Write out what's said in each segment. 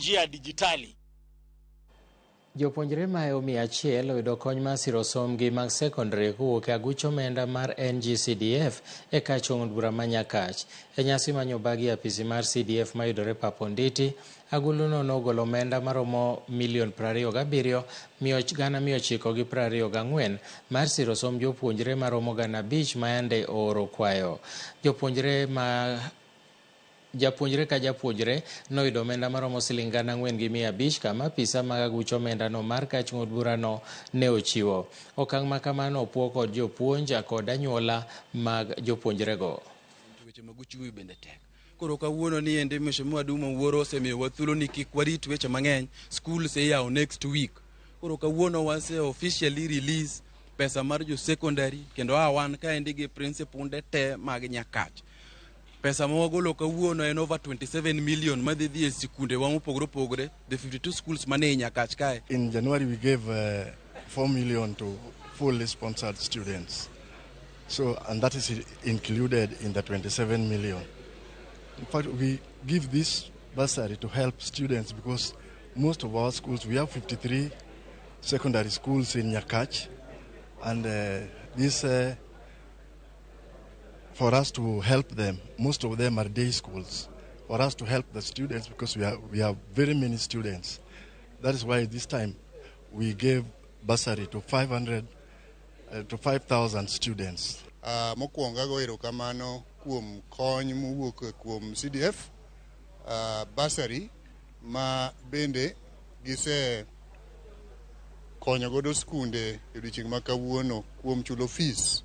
njia ya dijitali. Jopuonjre mahewo 100 oyudo kony mar siro sombgi mag sekondari kowuok e aguch omenda mar NGCDF e kach od bura ma Nyakach. E nyasi manyobagi e apisi mar CDF mayudore Pap Onditi, aguluno nogolo omenda maromo milion 27 924,000 mar siro somb jopuonjre maromo 5,000 mayande ooro kwayo. Jopuonjre ma Japuonjre ka japuonjre noyudo omenda maromo siling 4,500 kama apisa mag aguch omendano mar kach ng'ut burano ne ochiwo. Okang' ma kamano opuo kod jopuonj kod anyuola mag jopuonjrego. Weche mag uchumi bende tek. Koro kawuono ni endi Mheshimiwa Duma Wuoro osemiyowa thuolo ni kik warit weche mang'eny, schools iyawo next week. Koro kawuono wase officially release pesa mar jo secondary kendo a wan kaendi gi principunde te mag Nyakach. Pesa ma wagolo kawuono en over 27 million madhi dhi e sikunde wa mopogore opogore, the 52 schools mane i Nyakach kae. In January we gave 4 million to fully sponsored students. So, and that is included in the 27 million. In fact, we give this bursary to help students because most of our schools, we have 53 secondary schools in Nyakach, and this for us to help them, most of them are day schools, for us to help the students because we have very many students. That is why this time we gave bursary to 500 to 5,000 students. Mokwongo ago erokamano kuom kony mowuok kuom CDF bursary ma bende gise konyo godo skunde e odiochieng' ma kawuono kuom chulo fees.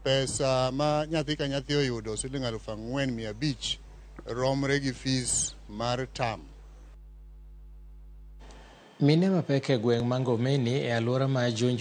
Pesa ma nyathi ka nyathi oyudo siling 4,500 romre gi fees mar term. Mine mapek e gweng' ma Ngomeni e alwora ma Juja.